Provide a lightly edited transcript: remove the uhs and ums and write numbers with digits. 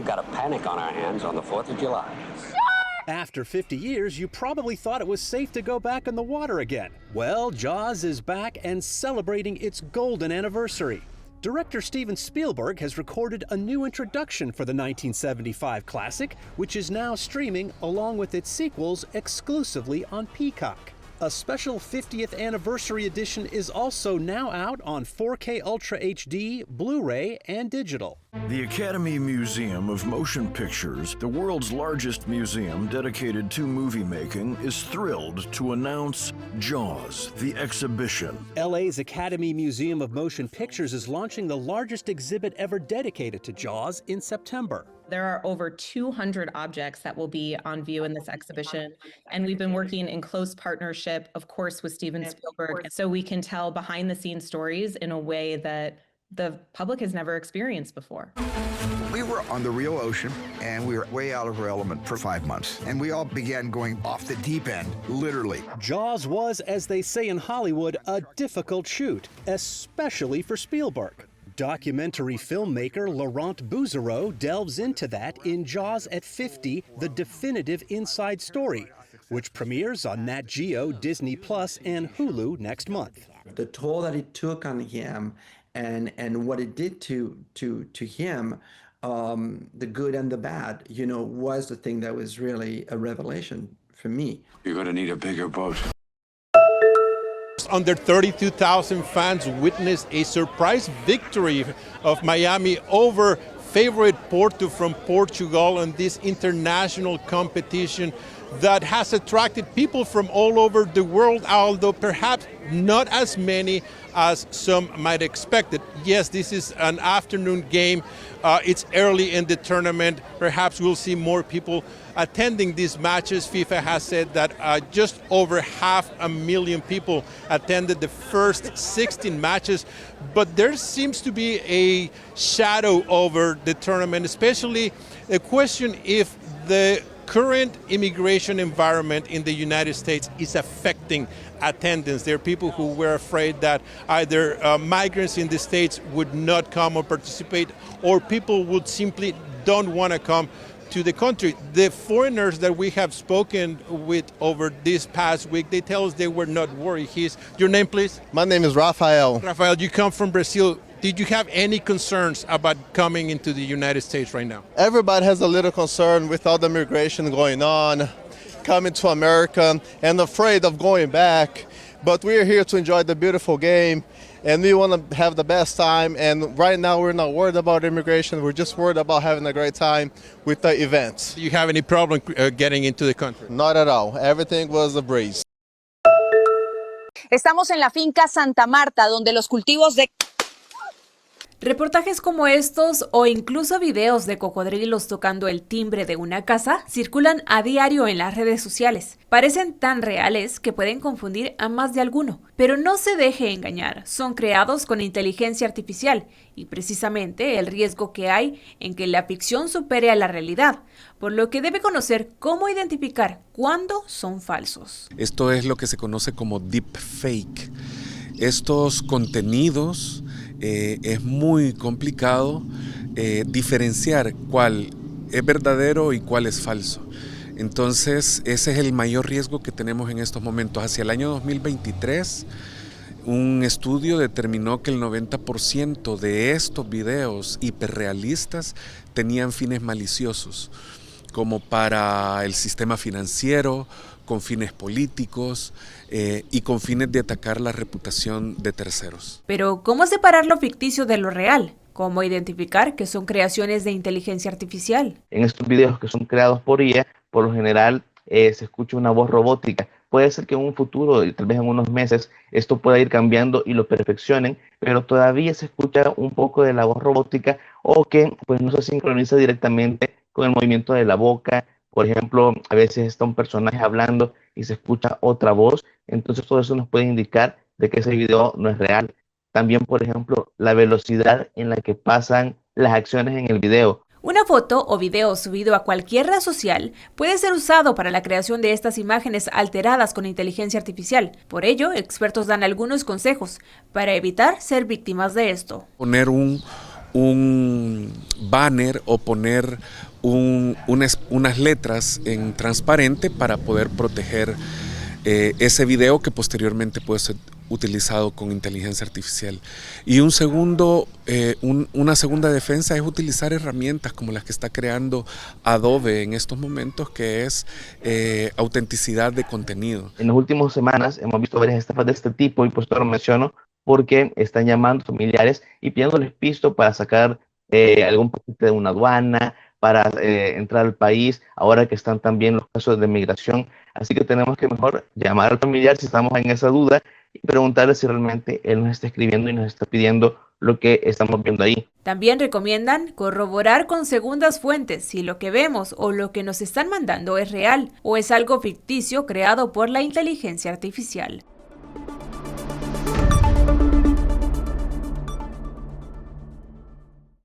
We've got a panic on our hands on the 4th of July. After 50 years, you probably thought it was safe to go back in the water again. Well, Jaws is back and celebrating its golden anniversary. Director Steven Spielberg has recorded a new introduction for the 1975 classic, which is now streaming along with its sequels exclusively on Peacock. A special 50th anniversary edition is also now out on 4K Ultra HD, Blu ray, and digital. The Academy Museum of Motion Pictures, the world's largest museum dedicated to movie making, is thrilled to announce Jaws, the exhibition. LA's Academy Museum of Motion Pictures is launching the largest exhibit ever dedicated to Jaws in September. There are over 200 objects that will be on view in this exhibition. And we've been working in close partnership, of course, with Steven Spielberg, so we can tell behind the scenes stories in a way that the public has never experienced before. We were on the real ocean and we were way out of our element for 5 months. And we all began going off the deep end, literally. Jaws was, as they say in Hollywood, a difficult shoot, especially for Spielberg. Documentary filmmaker Laurent Bouzereau delves into that in Jaws at 50, the definitive inside story, which premieres on Nat Geo, Disney Plus, and Hulu next month. The toll that it took on him and what it did to him, the good and the bad, was the thing that was really a revelation for me. You're going to need a bigger boat. Under 32,000 fans witnessed a surprise victory of Miami over favorite Porto from Portugal in this international competition that has attracted people from all over the world, although perhaps not as many as some might expect it. Yes, this is an afternoon game. It's early in the tournament. Perhaps we'll see more people attending these matches. FIFA has said that just over half a million people attended the first 16 matches, but there seems to be a shadow over the tournament, especially a question if the current immigration environment in the United States is affecting attendance. There are people who were afraid that either migrants in the States would not come or participate, or people would simply don't want to come to the country. The foreigners that we have spoken with over this past week, they tell us they were not worried. Your name, please? My name is Rafael. Rafael, you come from Brazil. Did you have any concerns about coming into the United States right now? Everybody has a little concern with all the migration going on, coming to America, and afraid of going back. But we're here to enjoy the beautiful game, and we want to have the best time. And right now, we're not worried about immigration. We're just worried about having a great time with the events. Do you have any problem getting into the country? Not at all. Everything was a breeze. Estamos en la finca Santa Marta, donde los cultivos de Reportajes como estos o incluso videos de cocodrilos tocando el timbre de una casa circulan a diario en las redes sociales. Parecen tan reales que pueden confundir a más de alguno, pero no se deje engañar, son creados con inteligencia artificial y precisamente el riesgo que hay en que la ficción supere a la realidad, por lo que debe conocer cómo identificar cuándo son falsos. Esto es lo que se conoce como deepfake. Estos contenidos es muy complicado diferenciar cuál es verdadero y cuál es falso. Entonces, ese es el mayor riesgo que tenemos en estos momentos. Hacia el año 2023, un estudio determinó que el 90% de estos videos hiperrealistas tenían fines maliciosos, como para el sistema financiero, con fines políticos y con fines de atacar la reputación de terceros. Pero, ¿cómo separar lo ficticio de lo real? ¿Cómo identificar que son creaciones de inteligencia artificial? En estos videos que son creados por IA, por lo general se escucha una voz robótica. Puede ser que en un futuro, tal vez en unos meses, esto pueda ir cambiando y lo perfeccionen, pero todavía se escucha un poco de la voz robótica o que, pues, no se sincroniza directamente con el movimiento de la boca. Por ejemplo, a veces está un personaje hablando y se escucha otra voz, entonces todo eso nos puede indicar de que ese video no es real. También, por ejemplo, la velocidad en la que pasan las acciones en el video. Una foto o video subido a cualquier red social puede ser usado para la creación de estas imágenes alteradas con inteligencia artificial. Por ello, expertos dan algunos consejos para evitar ser víctimas de esto. Poner un Un banner o poner unas letras en transparente para poder proteger ese video que posteriormente puede ser utilizado con inteligencia artificial. Y una segunda defensa es utilizar herramientas como las que está creando Adobe en estos momentos, que es autenticidad de contenido. En las últimas semanas hemos visto varias estafas de este tipo y pues lo menciono porque están llamando familiares y pidiéndoles pisto para sacar algún paquete de una aduana, para entrar al país, ahora que están también los casos de migración. Así que tenemos que mejor llamar al familiar si estamos en esa duda y preguntarle si realmente él nos está escribiendo y nos está pidiendo lo que estamos viendo ahí. También recomiendan corroborar con segundas fuentes si lo que vemos o lo que nos están mandando es real o es algo ficticio creado por la inteligencia artificial.